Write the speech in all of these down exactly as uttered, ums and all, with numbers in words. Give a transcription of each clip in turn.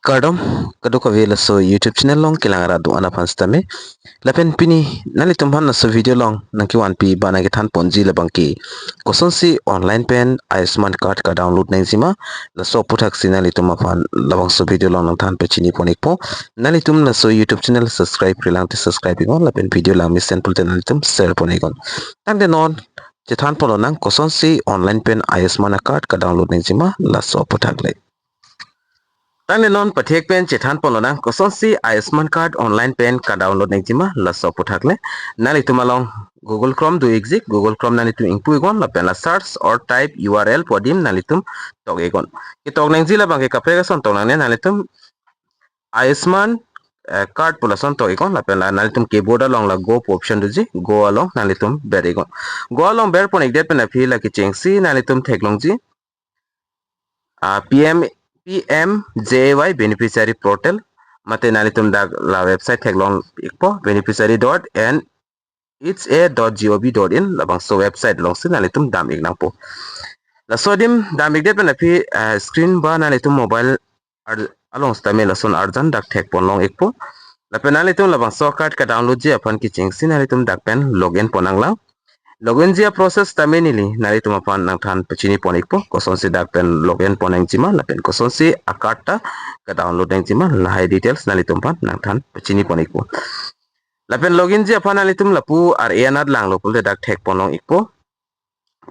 Kardom, kadokave laso YouTube channel along kelang arat do-an aphan sitame. Lapen pini nanglitum aphan laso video along nangkevanpi ba nangkethan ponji labangke, kosonsi online pen Ayushman card kadownload nangjima, laso aputhaksi nanglitum aphan labangso video along nangthan pachini pon-ikpo. Nanglitum laso YouTube channel subscribe-re lang te subscribe iknon, lapen video lang mesen pulote nanglitum share pon-iknon. Tangte non chethan ponlonang kosonsi online pen Ayushman card kadownload nangjima, laso aputhak le. Tangte non pathek pen chethan ponlonang kosonsi Ayushman card online pen kadownload nangjima, laso aputhak le. Nanglitum along Google Chrome do-ikji, Google Chrome nanglitum ingpu-iknon lapen la search or type U R L pu adim nanglitum tok-iknon. Ketok nangji labangke kaprek ason tok nangne, nanglitum Ayushman, eh, card pu lason tok-iknon lapen la nanglitum keyboard along la go pu option doji, go along nanglitum ber-iknon. Go along ber pon-ikdet pen aphi la kechengsi nanglitum theklongji, ah, P M, P M J A Y beneficiary portal, mate nanglitum dak la website theklong-ikpo, beneficiary dot N H A dot gov dot in, labangso website alongsi nanglitum dam-ik nangpo. Laso adim dam-ikdet pen aphi, ah, screen ba nanglitum mobile ar-, along sitame lason arjan dak thek ponlong-ikpo. Lapen nanglitum labangso card kadownloadji aphan kechengsi nanglitum dak pen login pon nanglang. Loginji aprocess sitame neli nanglitum aphan nangthan pachini pon-ikpo, kosonsi dak pen login pon nangjima lapen kosonsi acard ta kadownload nangjima, lahai details nanglitum aphan nangthan pachini pon-ikpo. Lapen loginji aphan nanglitum lapu ar-e anat langlo pulote dak thek ponlong-ikpo.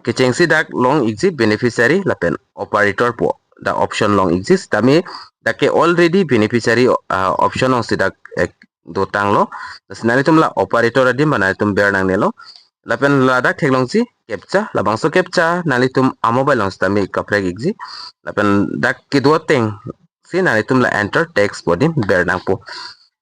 Kechengsi dak long-ikji beneficiary lapen operator pu dak option long-ikji sitame dak ke already beneficiary, ah, option alongsi dak, eh, dotanglo. Lasi nanglitum la operator adim ba nanglitum ber nangnelo. Lapen ladak theklongji captcha, labangso captcha nanglitum amobile along sitame kaprek-ikji. Lapen dak kedo atengsi nanglitum la enter text pu adim ber nangpo.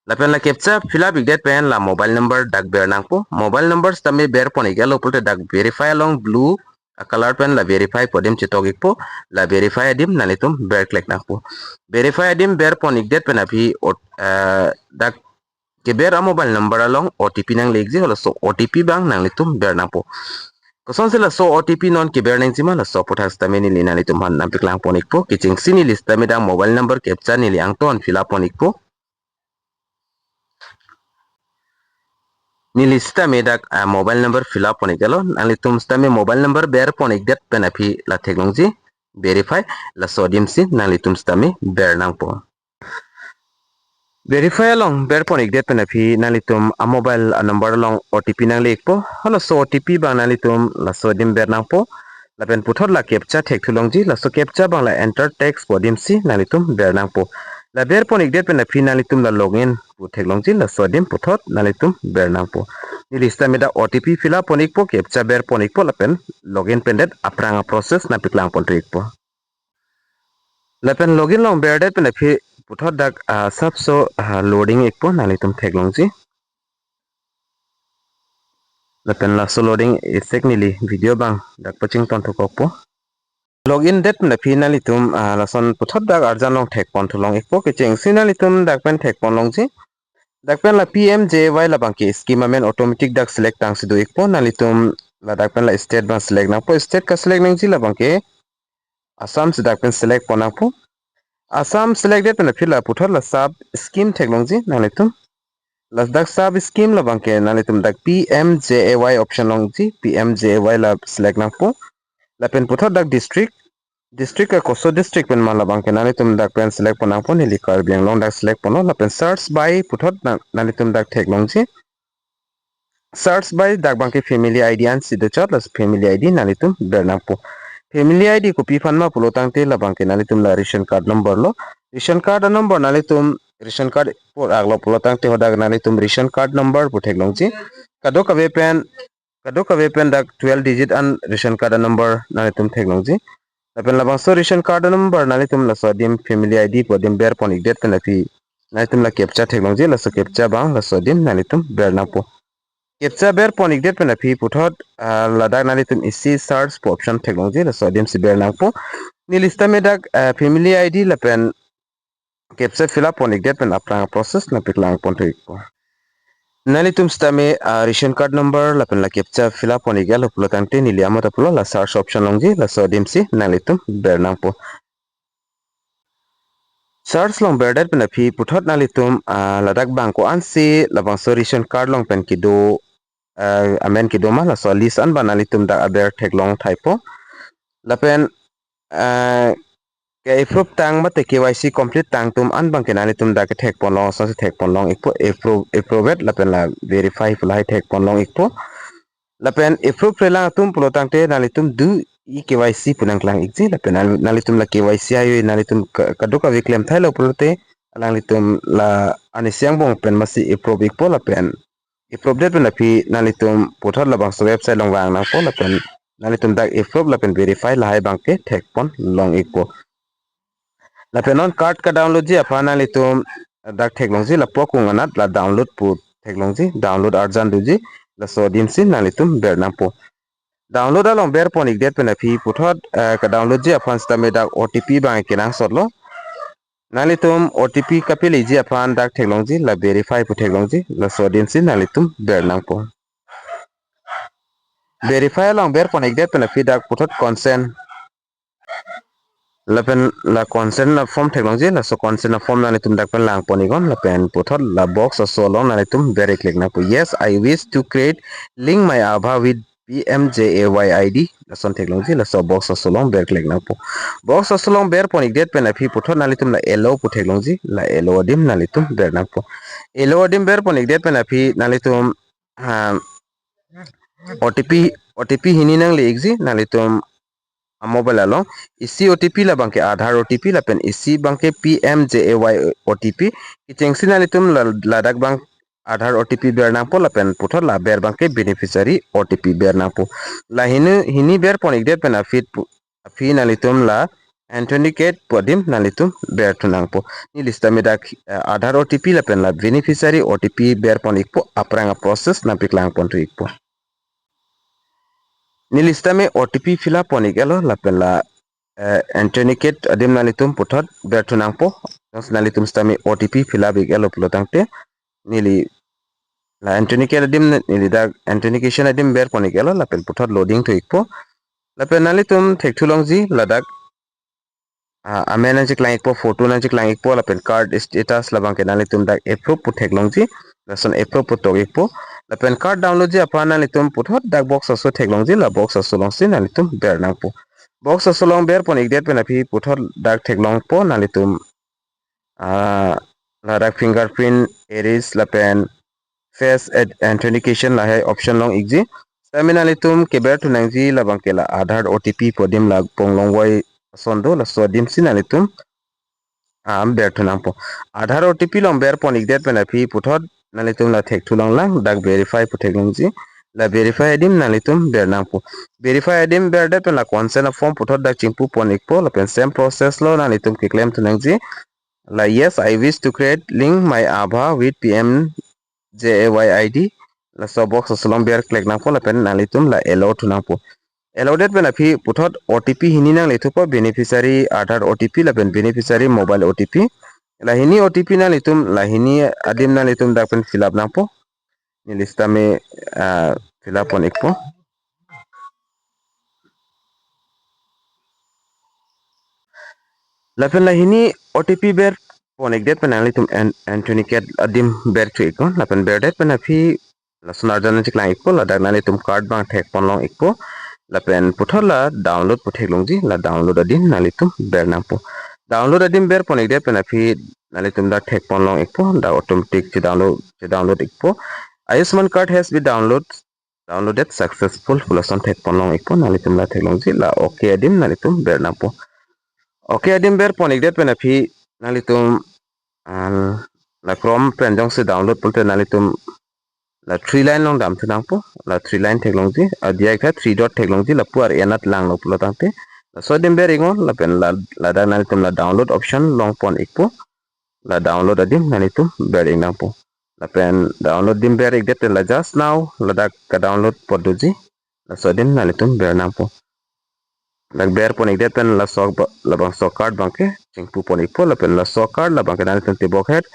Lapen la captcha fill up-ikdet pen la mobile number dak ber nangpo. Mobile number sitame ber pon-iklo pulote dak verify along blue a-color pen la verify pu adim chetok-ikpo, la verify adim nanglitum ber klek nangpo. Verify adim ber pon-ikdet pen aphi ot-, eh, dak keber amobile number along O T P nangle-ikji, halaso O T P abang nanglitum ber nangpo. Kosonsi laso O T P non keber nangjima, laso aputhak sitame neli nanglitum aphan nangpaklang pon-ikpo. Kechengsi neli sitame dak mobile number captcha neli angton fill up pon-ikpo. Neli sitame dak, ah, mobile number fill up pon-iklo, nanglitum sitame mobile number ber pon-ikdet pen aphi la theklongji verify, laso adimsi nanglitum sitame ber nangpo. Verify along ber pon-ikdet pen aphi nanglitum amobile anumber along O T P nangle-ikpo. Halaso O T P abang nanglitum laso adim ber nangpo. Lapen puthot la captcha thekthulongji, laso captcha abang la enter text pu adimsi nanglitum ber nangpo. La ber pon-ikdet pen aphi nanglitum la login pu theklongji, laso adim puthot nanglitum ber nangpo. Neli sitame dak O T P fill up pon-ikpo, captcha ber pon-ikpo lapen login pendet aphrang aprocess nangpaklang ponthu-ikpo. Lapen login along berdet pen aphi puthot dak, ah, sapso, ah, loading-ikpo, nanglitum theklongji. Lapen laso loading isek neli video abang dak pachington thukokpo. Login det pen aphi nanglitum, ah, lason puthot dak arjan along thek ponthulong-ikpo. Kechengsi nanglitum dak pen thek ponlongji. Dak pen la P M J A Y labangke scheme amen automatic dak select tangsi do-ikpo. Nanglitum ladak pen la state abang select nangpo. State ka-select nangji labangke Assam si dak pen select pon nangpo. Assam select det pen aphi la puthot la sub scheme theklongji nanglitum. Ladak sub scheme labangke nanglitum dak P M J A Y option longji, P M J A Y la select nangpo. Lapen puthot dak district, district ka koso district pen ma labangke nanglitum dak pen select pon nangpo, neli Karbi Anglong dak select ponlo. Lapen search by puthot na-, nanglitum dak theklongji. Search by dak abangke family I D ansi dochot, laso family I D nanglitum ber nangpo. Family I D kopi aphan ma pulo tangte labangke nanglitum la ration card number lo. Ration card number nanglitum ration card pu-iklo pulo tangte hadak nanglitum ration card number pu theklongji. Kadokave pen, kadokave pen dak twelve digit an ration card number nanglitum theklongji. Lapen labangso ration card number nanglitum laso adim family I D pu adim ber pon-ikdet pen aphi nanglitum la captcha theklongji, laso captcha abang laso adim nanglitum ber nangpo. Captcha ber pon-ikdet pen aphi puthot, ah, ladak nanglitum isi search pu option theklongji, laso adimsi ber nangpo. Neli sitame dak, ah, family I D lapen captcha fill up pon-ikdet pen aphrang process nangpaklang ponthu-ikpo. Nanglitum sitame, ah, ration card number lapen la captcha fill up pon-iklo pulo tangte neli amo ta pulo la search option longji, laso adimsi nanglitum ber nangpo. Search along berdet pen aphi puthot nanglitum, ah, ladak bang ko-ansi labangso ration card along pen kedo, ah, amen kedo ma, laso list an abang nanglitum dak aber theklong thaipo. Lapen, ah, ke-approve tang mate K Y C complete tang atum an abangke nanglitum dak kethek ponlong, asonsi thek ponlong ikpo, approve, approve lapen la verify pu lahai thek ponlong ikpo. Lapen approve relang atum pulo tangte nanglitum do e-K Y C pu nangklang ikji, lapen nang-, nanglitum la K Y C ayo nanglitum ka-, kadokave klemthailo pulote alanglitum la anisi angbong pen masi approve ikpo, lapen approve det pen aphi nanglitum puthot labangso website along vang nangpo, lapen nanglitum dak approve lapen verify lahai abangke thek ponlong ikpo. Lapen non card ka-download ji aphan nanglitum dak theklongji, lapu akung anat la download pu theklongji, download arjan doji, laso adimsi nanglitum ber nangpo. Download along ber pon ikdet pen aphi puthot, eh, ka-download ji aphan sitame dak O T P abang kenangsotlo. Nanglitum O T P kapiliji aphan dak theklongji, la verify pu theklongji, laso adimsi nanglitum ber nangpo. Verify along ber pon ikdet pen aphi dak puthot consent. Lapen la consent a-form theklongji, laso consent a-form nanglitum dak pen lang pon iknon, lapen puthot la box aso along nanglitum ber i-click nangpo. "Yes, I wish to create link my Aadhaar with P M J A Y I D." Lason theklongji, laso box aso along ber click nangpo. Box aso along ber pon ikdet pen aphi puthot nanglitum la allow pu theklongji, la allow adim nanglitum ber nangpo. Allow adim ber pon ikdet pen aphi nanglitum, ah, O T P, O T P hini nangle ikji, nanglitum a-mobile along isi O T P, labangke Aadhaar O T P lapen isi abangke P M J A Y O T P. Kechengsi nanglitum la-, ladak abang Aadhaar O T P ber nangpo, lapen puthot la aber abangke beneficiary O T P ber nangpo. La hini, hini ber pon ikdet pen aphi pu-, aphi nanglitum la authenticate pu adim nanglitum ber thu nangpo. Neli sitame dak, eh, Aadhaar O T P lapen la beneficiary O T P ber pon ikpo, aphrang a-process nangpeklang pon thu ikpo. Neli sitame O T P fill up pon ik-etlo lapen la, eh, authenticate adim nanglitum puthot ber thu nangpo. Jongsi nanglitum sitame O T P fill up ik-etlo pulo tangte neli la authenticate adim, neli dak authentication adim ber pon ik-etlo lapen puthot loading thu ikpo. Lapen nanglitum thekthulongji ladak, ah, amen nangcheklang ikpo, photo nangcheklang ikpo, lapen card status labangke nanglitum dak approve pu theklongji, lason approve pu tok ikpo. Lapen card download ji aphan nanglitum puthot dak box aso theklongji, la box aso alongsi nanglitum ber nangpo. Box aso along ber pon ikdet pen aphi puthot dak theklongpo nanglitum, ah, ladak fingerprint, iris lapen face ad-, authentication lahai option long ikji. Sitame nanglitum keber thu nangji labangke la Aadhaar O T P pu adim la ponglongvoi ason do, laso adimsi nanglitum, ah, ber thu nangpo. Aadhaar O T P along ber pon ikdet pen aphi puthot nanglitum la thekthulonglang, dak verify pu theklongji. La verify adim nanglitum ber nangpo. Verify adim berdet pen la consent a-form puthot dak chingpu pon ikpo, lapen same process lo nanglitum keklem thu nangji. La "Yes, I wish to create link my Aadhaar with P M J A Y I D." Laso box aso along ber click nangpo lapen nanglitum la allow thu nangpo. Allow det pen aphi puthot O T P hini nangle thupo, beneficiary Aadhaar O T P lapen beneficiary mobile O T P. La hini O T P nanglitum, la hini adim nanglitum dak pen fill up nangpo. Neli sitame, ah, fill up pon ikpo. Lapen la hini O T P ber pon ikdet pen nanglitum an-, authenticate adim ber thu iknon, lapen berdet pen aphi lason arjan nangcheklang ikpo, ladak nanglitum card abang thek ponlong ikpo, lapen puthot la download pu theklongji, la download adim nanglitum ber nangpo. Download adim ber pon ikdet pen aphi nanglitum dak thek ponlong ikpo, dak automatic che-download, che-download ikpo. "Ayushman card has been download, downloaded successful," pu lason thek ponlong ikpo, nanglitum la theklongji, la okay adim nanglitum ber nangpo. Okay adim ber pon ikdet pen aphi nanglitum, ah, la Chrome pen jongsi download pulote nanglitum la three line along dam thu nangpo, la three line theklongji, adiya ikha three dot theklongji, lapu ar-e anat langlo pulo tangte. Laso adim ber iknon, lapen la, ladak nanglitum la download option long pon ikpo, la download adim nanglitum ber ik nangpo. Lapen download adim ber ikdet la just now ladak ka-download pot doji, laso adim nanglitum ber nangpo. Dak ber pon ikdet pen laso ba-, labangso card abangke chingpu pon ikpo, lapen laso card labangke nanglitum tebok het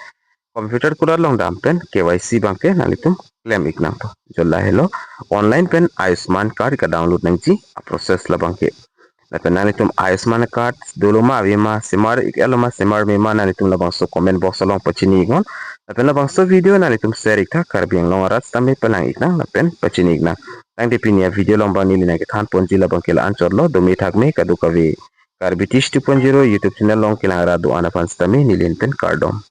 computer kulat along dam pen K Y C abangke nanglitum klem ik nangpo. Jo lahelo online pen Ayushman card ka-download nangji a-process labangke. Lapen nanglitum Ayushman card dolo ma ave ma, semar ik-et lo ma semar me ma, nanglitum labangso comment box along pachini iknon. Lapen labangso video nanglitum share iktha, Karbi Anglong arat sitame palang iknang lapen pachini iknang. Tangte pini avideo along abang neli nangkethan ponji labang ke la-anchot lo, dome thakme kadokave. Karbi Tish two point zero YouTube channel along kelang rat do-an aphan sitame neli ahin pen kardom.